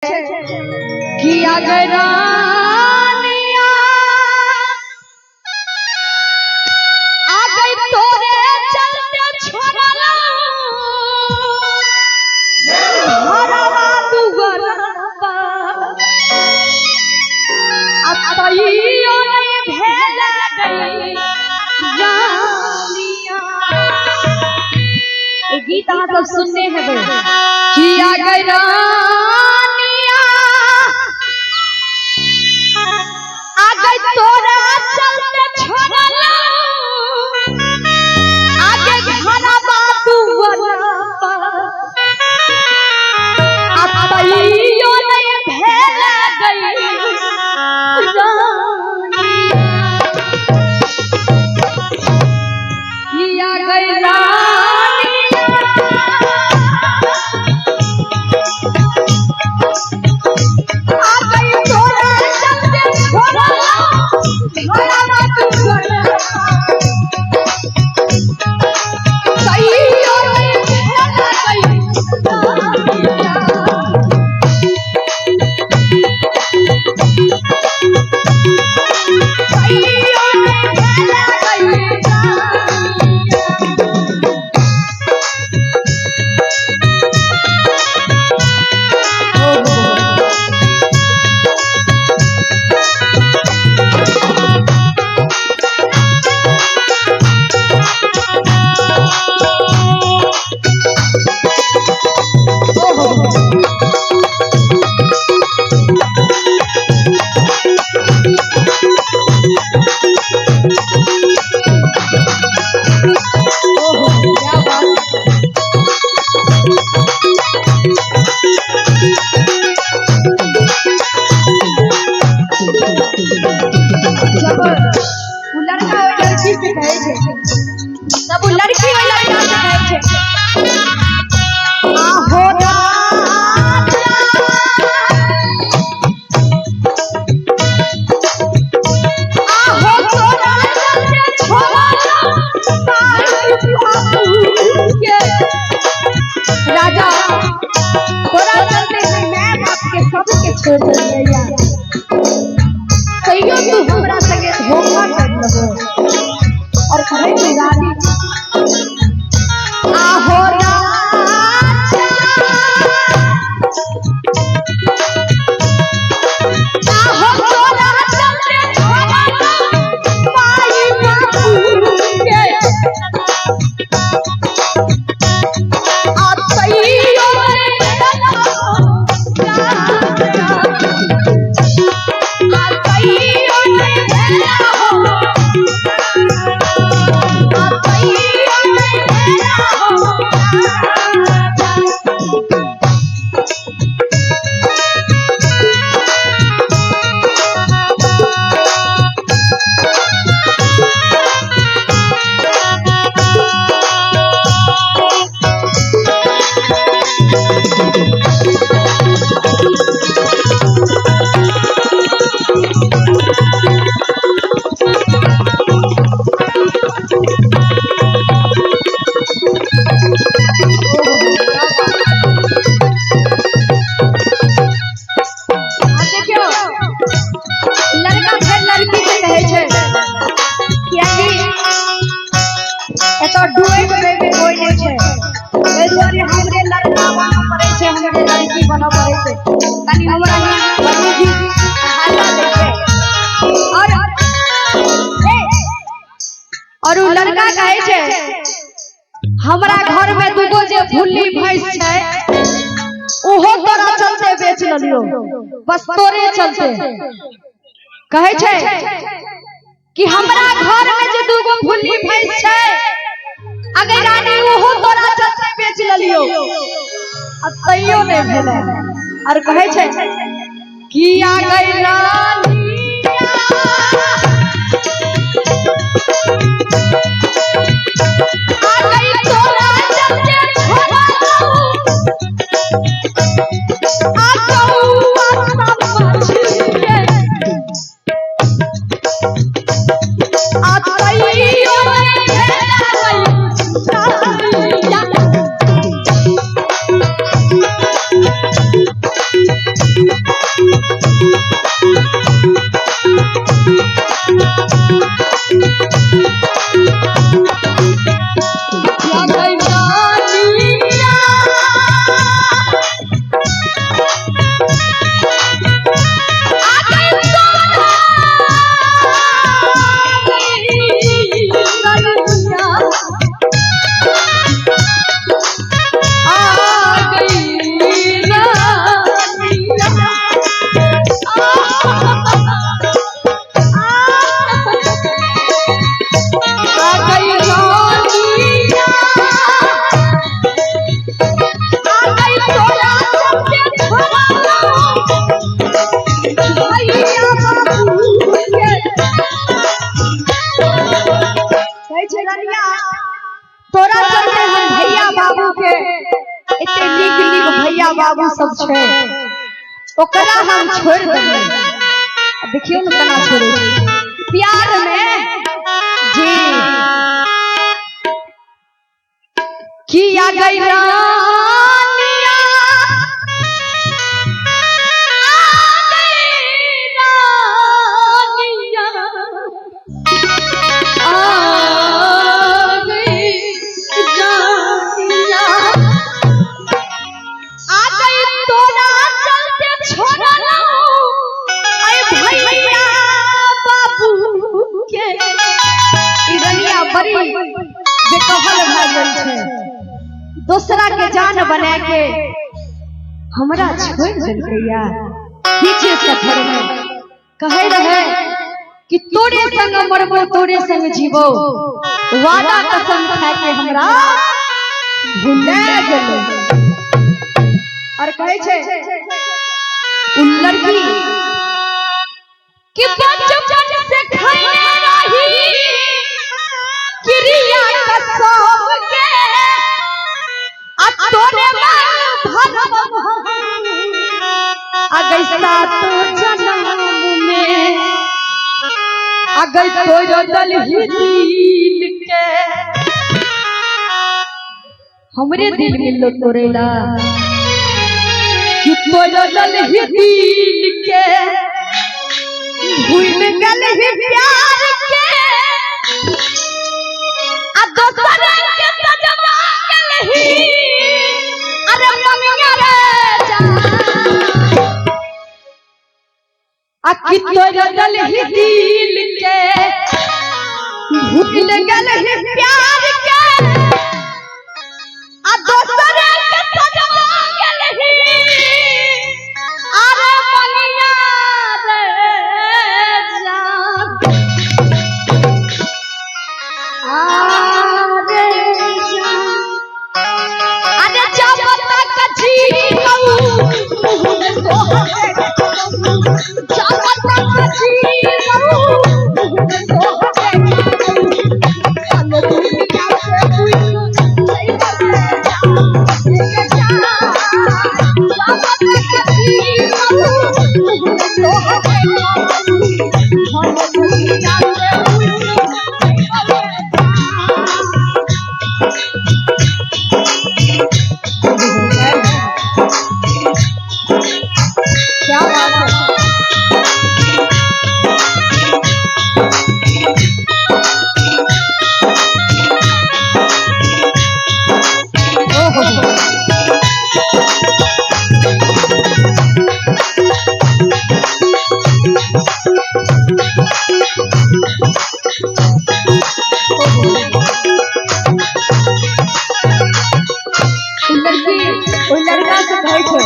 किया गरानिया आ गई तोरे चलते छोड़ला घरवा दुआरवा आ तैयो नहीं भेल गई रानिया। ई गीत अहाँ सब सुनने हेबै। किया गरानिया आ गई तोरा चलते छोड़ला आगे घरवा दुआरवा आ तैयो नहीं भेल गई रानिया। किया गई रानिया आ गई तोरा चलते छोड़ला घरवा दुआरवा तैयो नहीं भेल गई रानिया। तैयो नहीं भेल गई रानिया। ओहो, क्या बात। जब उ लड़का ओहि लड़की से कहै छै, तब उ लड़की ओहि लड़का से कहै छै, आहो राजा, आहो तोरा चलते छोड़ला माई बाबू के। राजा तोरा चलते हम my बाप के सबके छोड़ देलियै, तैयो तू हमरा संगे धोखा कर लहो। और कहै छै रानी, आहो राजा, आहो तोरा चलते छोड़ला माई बाबू के, आ तैयो नहीं भेल राजा, आ तैयो नहीं भेल हो, आ तैयो नहीं भेल हो राजा। आ देखियौ, लड़का फेर लड़की से कहै छै, कियाकि एतऽ डुएट बेबी कोइ नहि छै, एहि दुआरे हमरे लड़का बनऽ पड़ै छै, हमरे लड़की बनऽ पड़ै छै। कनि हमरा ही बाबूजी सहायता दै छै। और ए, और उ लड़का कहै छै, हमरा घर में दूगो जे भुल्ली भैंस छै ओहो तोरा चलते बेच लेलियो, बस तोरे चलते। कहै छै कि हमरा घर में जे दूगो भुल्ली भैंस छै अगर रानी ओहो तोरा चलते बेच लेलियो, आ तैयो नहि भेलै। और कहै छै कि आ गई रानिया, आ गई तोरा चलते छोड़ला आ कौआ समझ के, आ तैयो नहीं भेल गई रानिया। ओकरा हम छोड़ देबै। देखियो न केना छोड़ै छै प्यार में जी। किया गई रानिया, आ गई रानिया, आ गई जानिया, आ गई तोरा चलते छोड़ा ना अरे भैया बाबू के। ई रनिया बड़ी बेकहल भए गेल छै, दोसरा के जान बना के हमरा छोड़ देलकैया। पीछे सफर में कहे रहे कि तोरे संग मरबो तोरे संग जीवो, वादा कसम खा के हमरा भुला गेलो। और कहे छै उ लड़की कि बचपन से खैने रही क्रिया कसम के, आ तोरे भरम आ गई सातो जन्म में, आ गई तोरो दलही दिल के। हमरे दिल मिलो तोरेला कि तोरो दलही दिल के, भूल गल ही प्यार के, आ दोसर के सजवा गलही। अरे मंगिया रे जा, आ कि तोरो दलही दिल के, भूल गल ही प्यार के, आ दोसर के सजवा गलही। अरे मंगिया रे जा, अरे जा, अरे जब तक जीवऊ मुँह में तोहरे, जब तक जीवऊ मुँह में तोहरे, चलो दुनिया से पूछ नहीं बदले जा, जा, जब तक जीवऊ मुँह में तोहरे, चलो दुनिया से पूछ नहीं बदले जा। क्या बात है। ओहो उ लड़की ओहि लड़का से कहै छै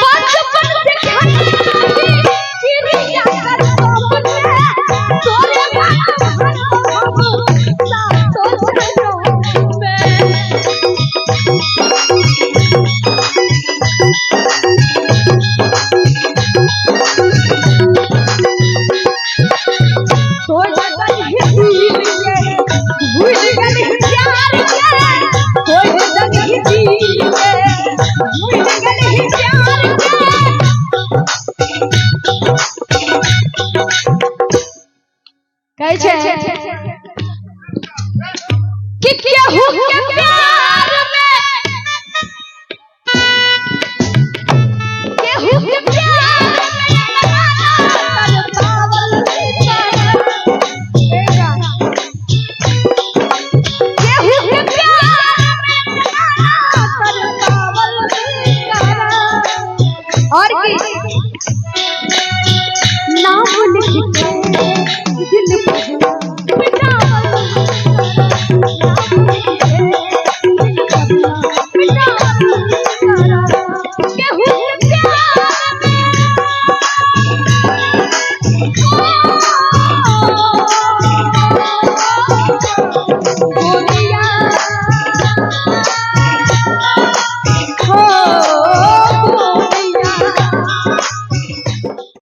बचपन से खाई चिड़िया कसम में, तोरे बाप सातो जन्म में। तोर दलही दिल के, भूल गलही प्यार के, तोर दलही दिल के, भूल गलही प्यार